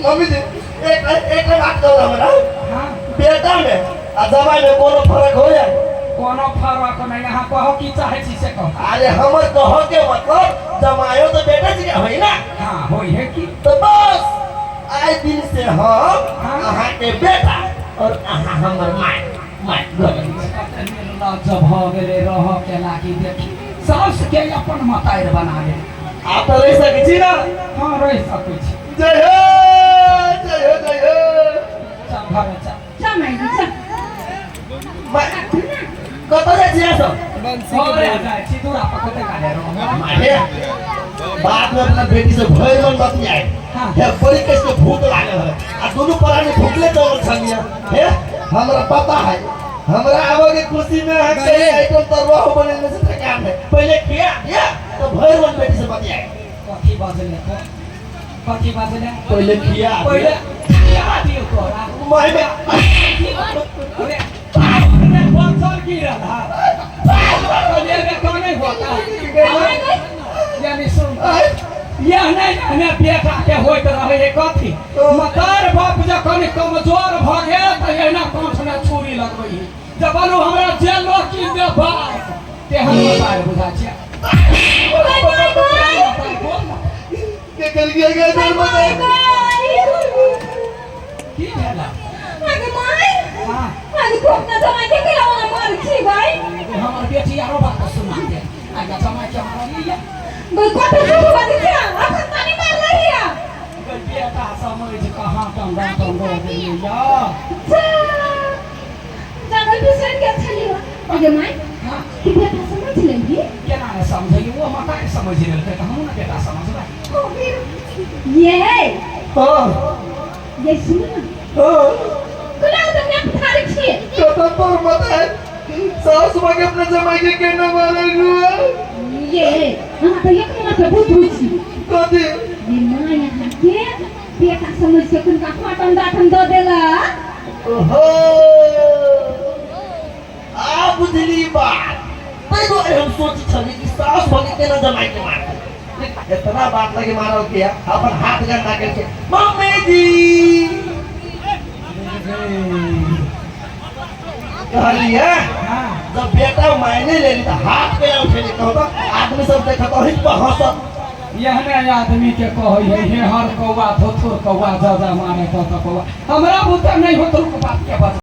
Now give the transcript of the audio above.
Mummy जी, एक एक बात कहू हमरा। हाँ। बेटा में आ जमाई में कोनो फर्क हो जाए? कोनो फर्क नहीं। अहाँ कहो की चाहे छी से कहो। अरे हमर कहो के मतलब जमायो तो बेटा जी के होई ना। हाँ, होई है की। तो बस आए दिन से हम हाँ। अहाँ के बेटा और अहाँ हमर my my कते निर्लज्ज भऽ गेलै रहऽ के लागी। देखी साउस के अपन मतारि बना ले। आप तो रह सकै छी ना? हाँ, रहि सकै छी। जय हो, जय हो, जय हो। चल घरे चल। चल माई जी, चल। माय, कतऽ जाइ छी अहाँ सब? घरे जाइ छी, दूरा पर कते काले रहब। माहे, बाद में अपना बेटी से भरि मन बतियाए। हाँ। हे, बड़ी कस के भूख लागल है आ दुनू प्राणी भूखले चलल छलिए। हे, हमरा पता है, हमरा आबे के खुशी में अहाँ कई आइटम तरुआ हो बनेने से थकान है। पहले खिया दिया तो भरि मन बेटी से बतियाए। कथी बजले तो? कथी बजले? पहले खिया पहिले खिया दियौ तोरा। माय में अरे अरे, बचल गिरल है कहलिए रे, तो नहीं होता। यानी सुन, यह नहीं हमें बेटा के होइत रहे है कथी मतार बाप जखन कमजोर भऽ गेल तऽ एहिना काँठ में छुरी लगबै है। जब बोलू हमरा जे लोग कीन दे बाप तेहन मतार बुझा छियै। बोल ना। के कर गया गया माई बताए। माई। की भेला? आगे माई। हाँ। आगे को अपना जमाई के केला मार छी भाई। हमर बेटी आरो बात सुना दे। आगे जमाई के मारलियै। गई कते झूठ बाजै छै, अखन तानी मार रही है। बेटा समझ कहाँ टंगा टंगा देलियै या। जा जागल बिसरि गेल छलियै। आगे माई। हाँ। कि बेटा समझ लेलही? केना ने समझैयै, ओ माता के समझ लेलकै तऽ हमहूँ ने बेटा समझबै। ये हाँ। ये सुन ना। हाँ। कोना तऽ मैं थारी छियै। कतऽ पर बताए, सास माँ के अपना जमाई के केना मारे हुआ? ये अहाँ तऽ एक नंबर के बुद्धू छी। कथी? ये माँ यहाँ के बेटा समझ के कुनका हाटन दाटन दऽ देलक। ओहो, आ बुझली बात। ताहि दुआरे हम सोचै छली कि सास भऽ के केना जमाई के मारतै। इतना बात लगे मारल के अपन हाथ गंदा करके। मम्मी जी कहलिए। हाँ। जब बेटा मायने ले ली तो हाथ पे उठेली, कहू तो आदमी सब देखत वही पर हंसत। एहने आदमी के कहै है हे हर कौआ थोथुर कौआ जा जा मारे तो कौआ। हमरा बुते नहीं होत, रुक बात के बच।